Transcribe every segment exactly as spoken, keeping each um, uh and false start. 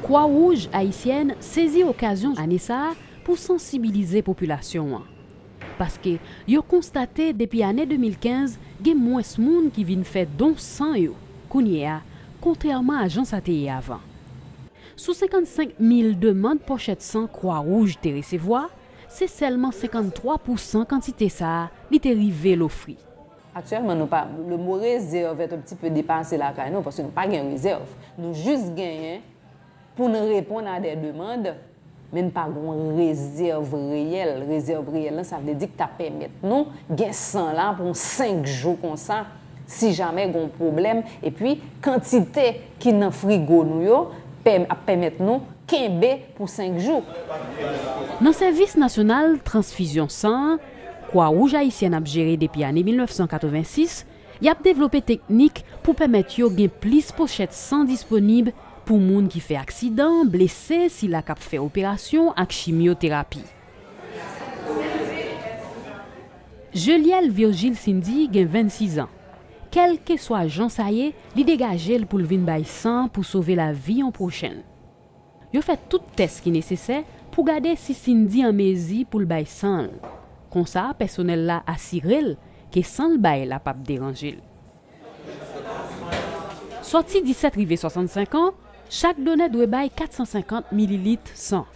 Kwa Wouj Ayisyèn sezi okazyon ane sa a pou sansibilize popilasyon an. Paske yo konstate depi ane de mil kenz, gen mwens moun ki vin fè don san yo kounye a, kontrèman a jan sa te ye avan. Sou senkannsenk mil demann pòchèt san Kwa Wouj te resevwa, se sèlman senkanntwa pousan kantite sa a li te rive l ofri. Aktyèlman, nou pa, le mo rezèv est un petit peu dépassé lakay nou, paske nou pa gen rezèv. Nou jis genyen pou n reponn a de demann, men n pa gen yon rezèv reyèl. Rezèv reyèl lan, sa vle di k ta pèmèt nou gen san la pou yon senk jou konsa, si jamè gen yon pwoblèm, epi kantite ki nan frigo nou yo pè-, ap pèmèt nou kenbe pou senk jou. Nan Sèvis Nasyonal Transfizyon San an, Kwa Wouj Ayisyèn ap jere depi ane mil nèf san katrevensis, y ap devlope teknik pou pèmèt yo gen plis pòchèt san disponib pou moun ki fè aksidan, blese, sila k ap fè operasyon ak chimyoterapi. Jeliel Virgile Cindy gen vennsis an. Kèlkeswa jan sa ye, li degaje l pou l vin bay san pou sove lavi yon pwochen. Yo fè tout tès ki nesesè pou gade si Cindy an mezi pou l bay san l. Konsa, pèsonèl la asire l ke san l bay la p ap deranje l. Sòti disèt rive swasannsenk an, chak donè dwe bay kat san senkant mililit san.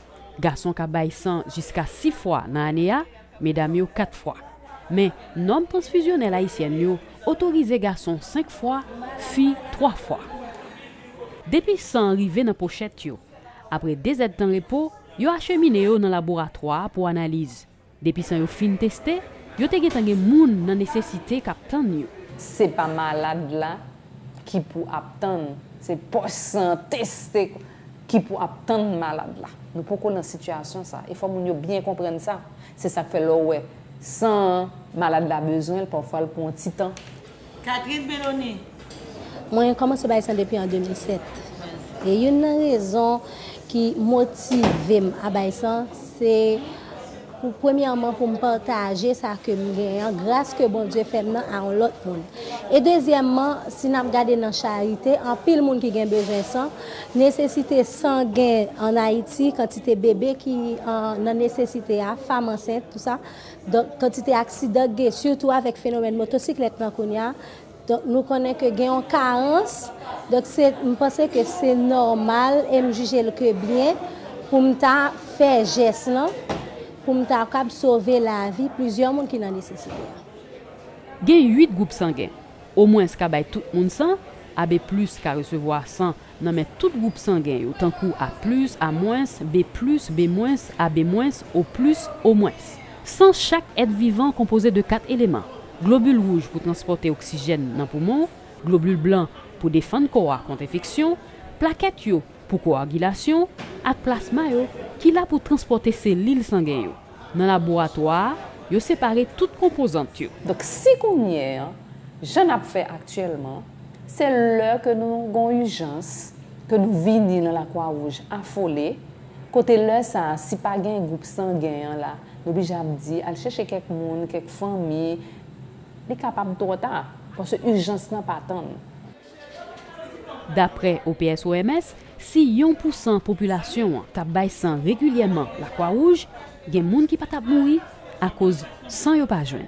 Gason ka bay san jiska sis fwa nan ane a, medam yo kat fwa. Men, nòm transfizyonè ayisyèn yo otorize gason senk fwa, fi twa fwa. Depi san an rive nan pòchèt yo, apre de zèdtan repo, yo achemine yo nan laboratwa pou analiz. Depi san yo fin teste, yo te gentan gen moun nan nesesite k ap tann yo. Se pa malad la ki pou ap tann, se pòch san an teste ki pou ap tann malad la. Nou poko nan sitiyasyon sa, e fò moun yo byen konprann sa. Se sa k fè lè w wè san an, malad la bezwen l, pafwa l pran yon ti tan. Catherine Belloni. Mwen kòmanse bay san depi an de mil sèt. E youn nan rezon ki motive m a bay san, se pou, premyèman, pou m pataje sa ke m genyen an, gras ke Bondye fè m nan a yon lòt moun. E dezyèmman, si n ap gade nan charite, anpil moun ki gen bezwen san, nesesite san gen ann Ayiti, kantite bebe ki, an, nan nesesite a, fanm ansent, tou sa. Donk, kantite aksidan k gen, sitou avèk fenomèn motosiklèt lan kounye a. Donk, nou konnen ke gen yon karans. Donk, se, m panse ke se nòmal e m jije l ke byen pou m ta fè jès lan, pou m ta kab sove lavi plizyè moun ki nan nesesite a. Gen uit gwoup sangen. O mwens ka bay tout moun san, A B plis ka resevwa san nan men tout gwoup sangen yo, tankou A plis, A mwens, B plis, B mwens, A B mwens, O plis, O mwens. San chak èt vivan konpoze de kat eleman: globil wouj pou transpòte oksijèn nan poumon, globil blan pou defann kò a kont enfeksyon, plakèt yo pou koagilasyon, ak plasma yo ki la pou transpòte selil sangen yo. Nan laboratwa a, yo separe tout konpozant yo. Donk, si kounye a, jan n ap fè aktyèlman, se lè ke nou gon ijans, ke nou vini nan Lakwa Wouj afole, kote lè sa a, si pa gen gwoup sangen an la, nou blije ap di, al chèche kèk moun, kèk fanmi, li kapab twò ta, paske ijans lan pa tann. Daprè O P S O M S, si yon pousan popilasyon an t ap bay san regilyèman Lakwa Wouj, gen moun ki pa t ap mouri akoz san yo pa jwenn.